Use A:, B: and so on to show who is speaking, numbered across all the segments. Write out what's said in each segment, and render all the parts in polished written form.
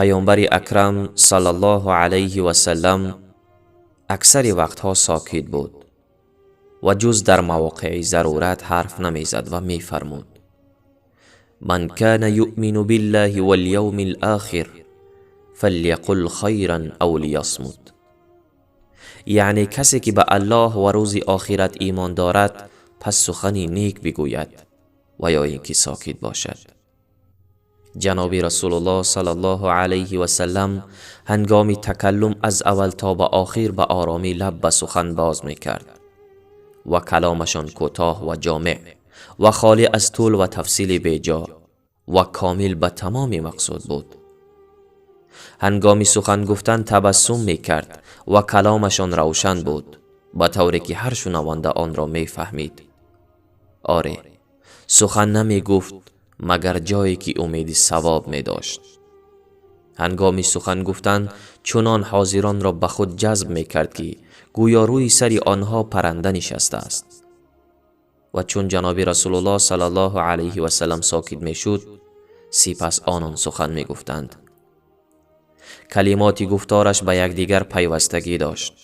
A: Паёмбари Акрам саллаллоҳу алайҳи васаллам аксари вақтҳо сокит буд ва ҷуз дар мавоқеи зарурат ҳарф намезад ва мефармуд: «Ман кана юъмину биллаҳи валявми алохир фалйақул хайран ав лиясмут». Яъне касе ки ба Аллоҳ ва рӯзи охират имон дорад, пас сухани нек бигӯяд ва ё ин ки сокит бошад. Ҷаноби Расулуллоҳ саллаллоҳу алайҳи васаллам ҳангоми такаллум аз аввал то ба охир ба оромӣ лаб ба сухан боз мекард ва каломашон кӯтоҳ ва ҷомеъ ва холӣ аз тӯл ва тафсили беҷо ва комил ба тамоми мақсуд буд. Ҳангоми сухан гуфтан табассум мекард ва каломашон равшан буд, ба тавре ки ҳар шунаванда онро мефаҳмид. Оре, сухан намегуфт, магар ҷое ки умеди савоб медошт. Ҳангоми сухан гуфтан чунон ҳозиронро ба худ ҷазб мекард, ки гӯё рӯи сари онҳо парранда нишастааст. Ва чун ҷаноби Расулуллоҳ саллаллоҳу алайҳи васаллам сокит мешуд, сипас онон сухан мегуфтанд. Калимоти гуфтораш ба якдигар пайвастагӣ дошт.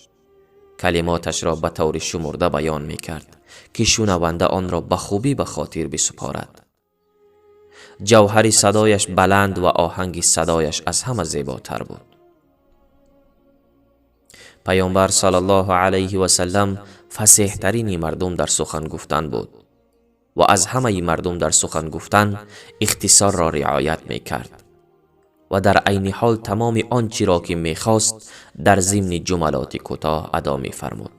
A: Калимоташро ба таври шумурда баён мекард, ки шунаванда онро ба хубӣ ба хотир бисупорад. Ҷавҳари садояш баланд ва оҳанги садояш аз ҳама зеботар буд. Паёмбар саллаллоҳу алайҳи васаллам фасеҳтарини мардум дар сухан гуфтан буд ва аз ҳамаи мардум дар сухан гуфтан ихтисорро риоят мекард ва дар айни ҳол тамоми он чиро ки мехост, дар зимни ҷумалоти кӯтоҳ адо мефармуд.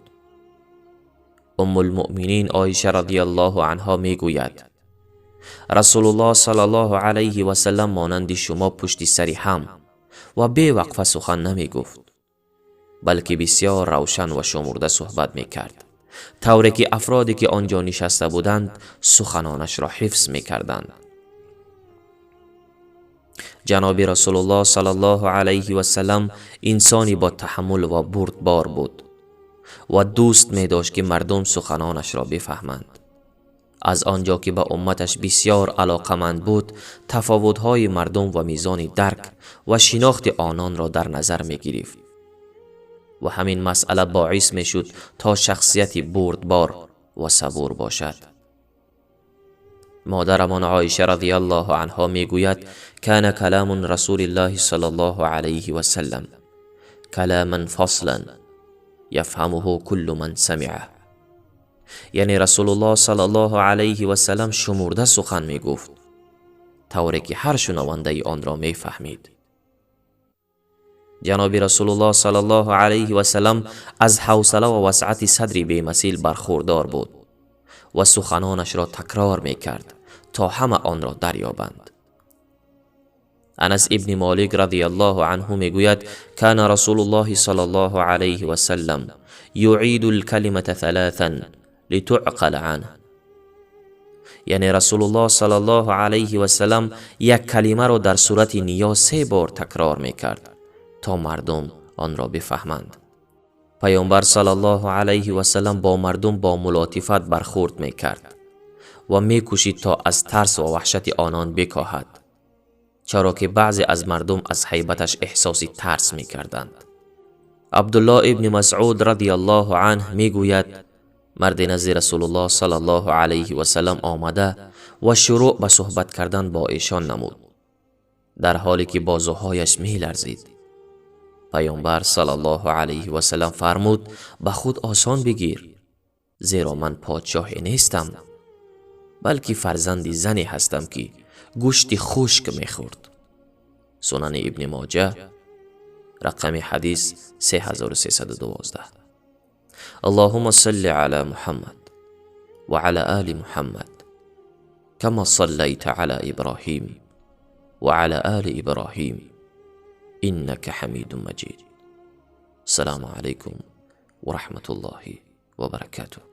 A: Уммулмуъминин Оиша радиаллоҳу анҳо мегӯяд: «Расулуллоҳ саллаллоҳу алайҳи васаллам монанди шумо пушти сари ҳам ва бевақфа сухан намегуфт, балки бисёр равшан ва шумурда суҳбат мекард, тавре ки афроде ки он ҷо нишаста буданд, суханонашро ҳифз мекарданд». Ҷаноби Расулуллоҳ саллаллоҳу алайҳи васаллам инсони бо таҳаммул ва бурдбор буд ва дӯст медошт, ки мардум суханонашро бифаҳманд. Аз он ҷо ки ба умматаш бисёр алоқаманд буд, тафовутҳои мардум ва мизони дарк ва шинохти ононро дар назар мегирифт ва ҳамин масъала боис мешуд, то шахсияти бурдбор ва сабур бошад. Модарамон Оиша радиаллоҳу анҳо мегӯяд: «Кана каламу расулиллаҳи саллаллоҳу алайҳи васаллам каламан фаслан яфҳамуҳу куллу ман самиаҳ». Яъне Расулуллоҳ саллаллоҳу алайҳи васаллам шумурда сухан мегуфт, тавре ки ҳар шунавандаи онро мефаҳмид. Ҷаноби Расулуллоҳ саллаллоҳу алайҳи васаллам аз ҳавсала ва васъати садри бемасил бархурдор буд ва суханонашро такрор мекард, то ҳама онро дарёбанд. Анас ибни Молик радиаллоҳу анҳу мегӯяд: «Кана Расулуллоҳи саллаллоҳу алайҳи васаллам юъиду лкалимата талатан литуъқала анҳ». Яъне Расулуллоҳ саллаллоҳу алайҳи васаллам як калимаро дар сурати ниёз се бор такрор мекард, то мардум онро бифаҳманд. Паёмбар саллаллоҳу алайҳи васаллам бо мардум бо мулотифат бархурд мекард ва мекӯшид, то аз тарс ва ваҳшати онон бикоҳад, чаро ки баъзе аз мардум аз ҳайбаташ эҳсоси тарс мекарданд. Абдуллоҳ ибни Масъуд радиаллоҳу анҳ мегӯяд: марде назди Расулуллоҳ саллаллоҳу алайҳи васаллам омада ва шурӯъ ба суҳбат кардан бо эшон намуд, дар ҳоле ки бозуҳояш меларзид. Паёмбар саллаллоҳу алайҳи васаллам фармуд: «Ба худ осон бигир, зеро ман подшоҳе нестам, балки фарзанди зане ҳастам, ки гӯшти хушк мехӯрд». Сунани Ибни Моҷа, рақами ҳадис 3312. Аллоҳумма салли ала Муҳаммад ва ала оли Муҳаммад, кама саллайта ала Иброҳим ва ала оли Иброҳим, иннака ҳамидун маҷид. Ассалому алайкум ва раҳматуллоҳи ва баракатуҳ.